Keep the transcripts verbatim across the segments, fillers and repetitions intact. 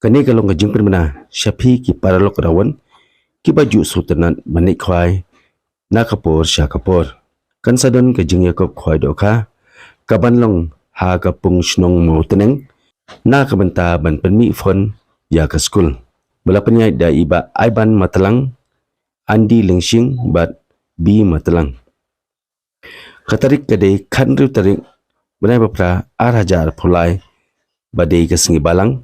Kane ka long ka jingpynbna sha phi ki paralok rawan kiba ju sngewtynnat ban leit khwai na ka por sha ka por. Kan sa don ka jingïakop khwai dohkha kaban long ha ka pung shnong Mawtneng na ka bynta ban pynmih fund ïa ka skul, ba la pynïaid da i Bah Aiban Matlang, Andy Lyngshing bad Bi Matlang. Ka tarik ka dei khathynriew tarik bnai ba phra ar hajar arphew lai ba dei ka sngi Balang.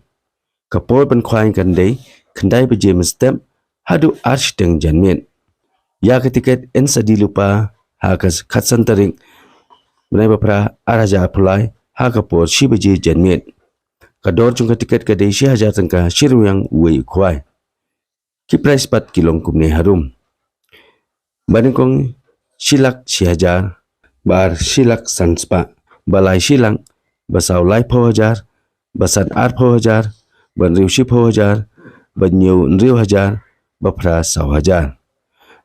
Ka por ban khwai kan dei khyndai baje mynstep haduh ar shiteng janmiet. Ïa ka tiket yn sa die lypa ha ka khatsan tarik bnai ba phra ar hajar arphew lai ha ka por shi baje janmiet. Ka dor jong ka tiket ka dei shi hajar tyngka shi rynieng uwei u khwai. Ki prize pat ki long kumne harum. Ba nyngkong shi lak shi hajar, ba ar shi lak san spah, ba lai shi lak, ba saw laiphew hajar, ba san arphew hajar, ba hynriew shiphew hajar, ba hynñiew hynriew hajar, ba phra saw hajar.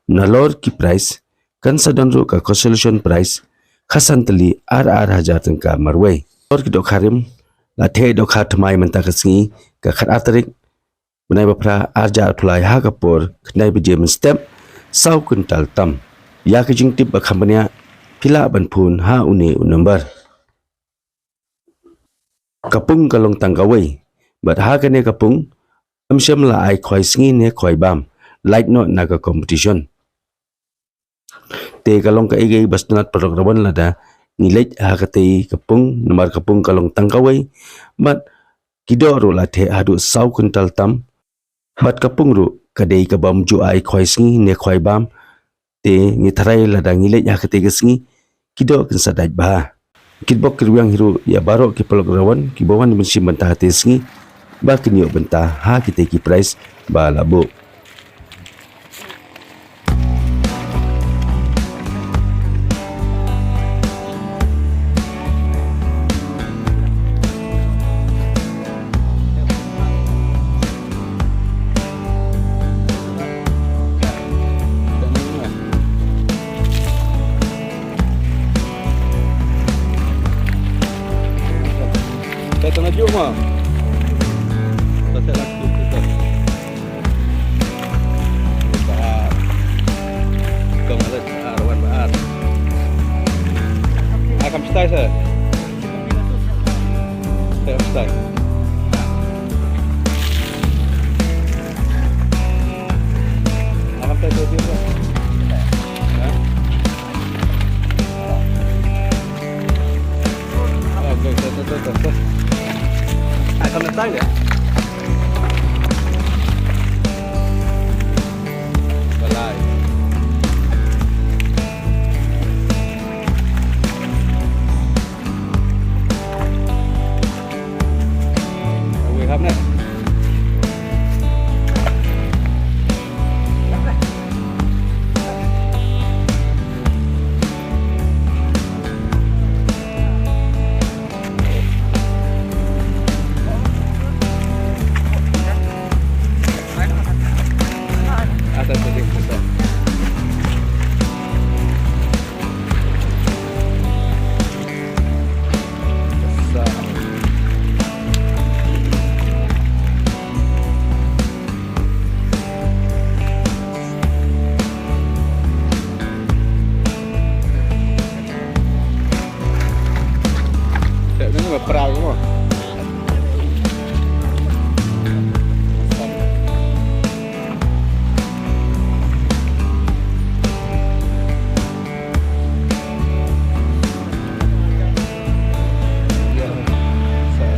Nalor ki prize kan sa don ruh ka consolation prize khatsan tylli ar ar hajar tyngka marwei. Nalor ki dohkha rim, la theh dohkha thymmai mynta ka sngi ka khatar tarik bnai ba phra ar hajar arphew lai ha ka por khyndai baje mynstep saw kwintal tam. Ïa ka jingtip ba kham bniah phi lah ban phone ha une u number. Ka pung ka long tang kawei bad ha kane ka pung ym shym la ai khwai sngi ne khwai bam, lait noh na ka competition. Te ka long kaei kaei ba sngewtynnat paralok rawan lada ngi leit ha katei ka pung, namar ka pung ka long tang kawei bad ki doh ruh la theh haduh saw kwintal tam. Bad ka pung ruh ka dei ka bym ju ai khwai sngi ne khwai bam. Te ngi tharai lada ngi leit ha katei ka sngi ki doh kin sa dait bha. Kit bok kit rwiang hi ruh ïa baroh ki paralok rawan kiba wan ban shim bynta katei ka sngi ba kin ïoh bynta ha kitei ki prize ba la buh.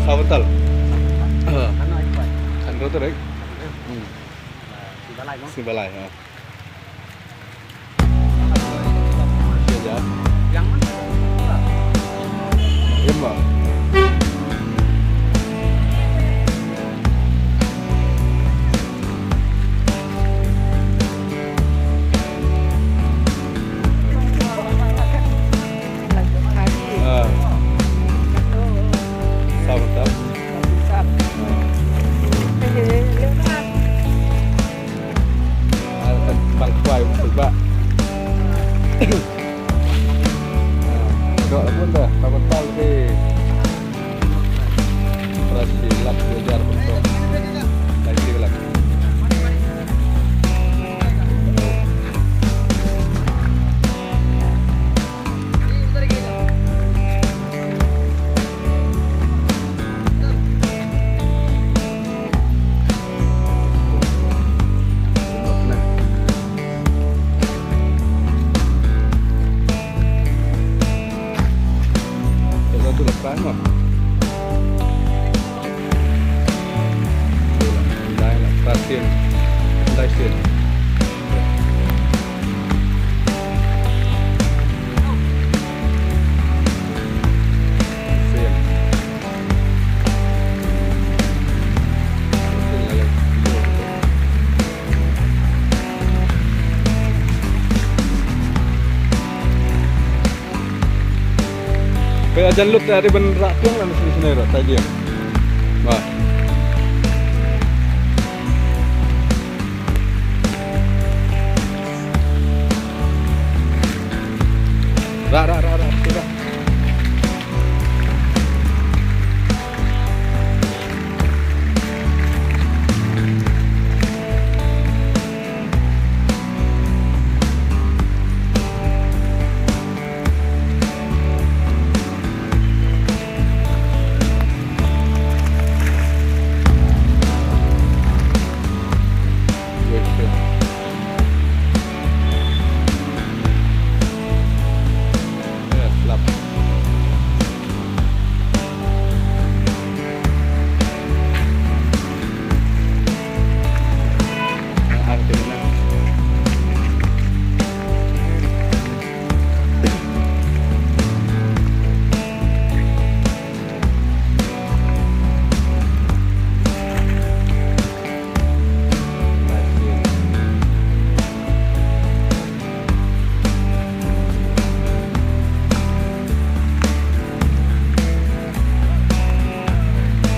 Sawatal. Kan rotor, eh? Simbalai, ha. Bang kwai bak. Dok pun dah, tak betul deh. Tras ki lak dua hajar pynto. Lai shi lak. Ito, ito, lakpan mo. Dai, lakpan sien. Dai sien. Sien. Peit, jan lut tadi ban rah tiang, na sini sini rah tadi. Wah. Rah, rah, rah, rah, rah.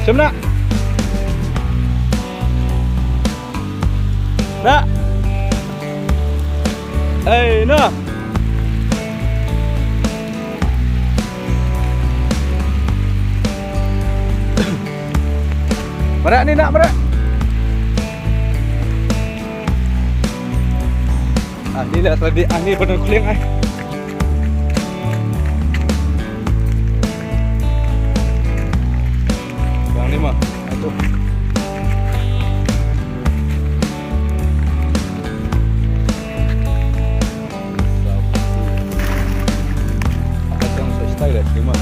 Shem na. Na. Ei, na. Mara ni nak mara. Ah, ni lah tadi, ah, ni benar kuling ai. Yang lima, satu. Ada yang style ya, lima.